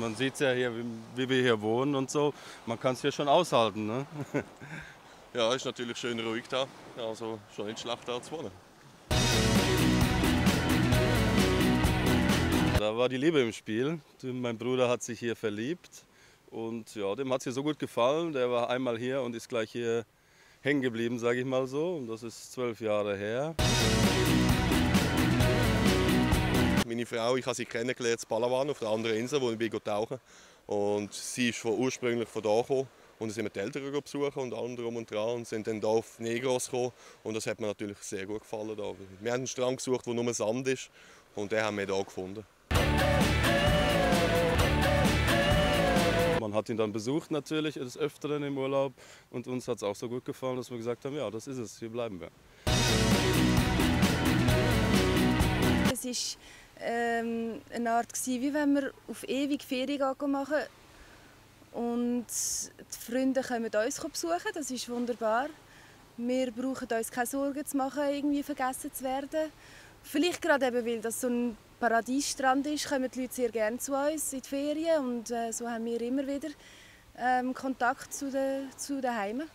Man sieht es ja hier, wie wir hier wohnen und so. Man kann es hier schon aushalten. Ne? Ja, ist natürlich schön ruhig da. Also schon nicht schlecht da zu wohnen. Da war die Liebe im Spiel. Mein Bruder hat sich hier verliebt und ja, dem hat es hier so gut gefallen. Der war einmal hier und ist gleich hier hängen geblieben, sage ich mal so. Und das ist 12 Jahre her. Meine Frau, ich habe sie kennengelernt in Palawan auf der anderen Insel, wo ich tauchen bin. Und sie ist ursprünglich von da gekommen. Und dann sind wir die Eltern besuchen und alle drum und dran und sind dann hier auf Negros gekommen. Und das hat mir natürlich sehr gut gefallen. Da. Wir haben einen Strand gesucht, wo nur Sand ist. Und den haben wir hier gefunden. Man hat ihn dann besucht natürlich des Öfteren im Urlaub. Und uns hat es auch so gut gefallen, dass wir gesagt haben, ja, das ist es, hier bleiben wir. Es war eine Art, wie wenn wir auf ewig Ferien machen. Und die Freunde kommen uns besuchen, das ist wunderbar. Wir brauchen uns keine Sorgen zu machen, irgendwie vergessen zu werden. Vielleicht gerade eben, weil das so ein Paradiesstrand ist, kommen die Leute sehr gerne zu uns in die Ferien. Und so haben wir immer wieder Kontakt zu den Heimen.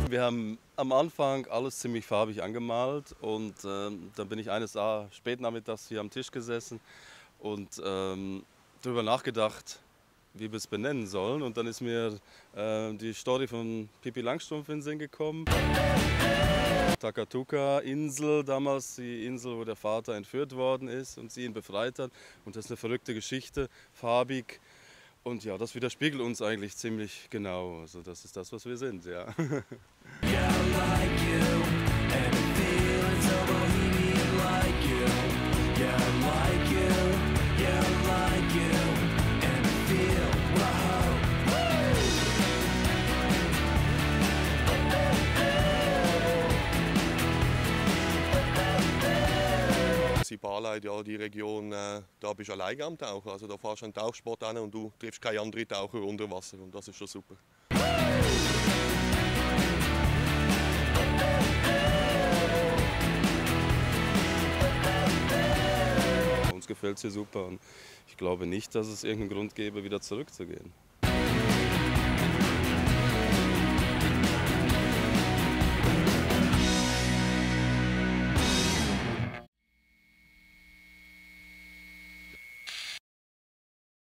Wir haben am Anfang alles ziemlich farbig angemalt und dann bin ich eines spätnachmittags hier am Tisch gesessen und darüber nachgedacht, wie wir es benennen sollen. Und dann ist mir die Story von Pippi Langstrumpf in den Sinn gekommen. Takatuka-Insel, damals die Insel, wo der Vater entführt worden ist und sie ihn befreit hat. Und das ist eine verrückte Geschichte, farbig. Und ja, das widerspiegelt uns eigentlich ziemlich genau. Also das ist das, was wir sind, ja. Balai, ja, die Region, da bist du alleine am Tauchen. Also da fährst du einen Tauchsport hin und du triffst keine anderen Taucher unter Wasser. Und das ist schon super. Uns gefällt es hier super und ich glaube nicht, dass es irgendeinen Grund gäbe, wieder zurückzugehen.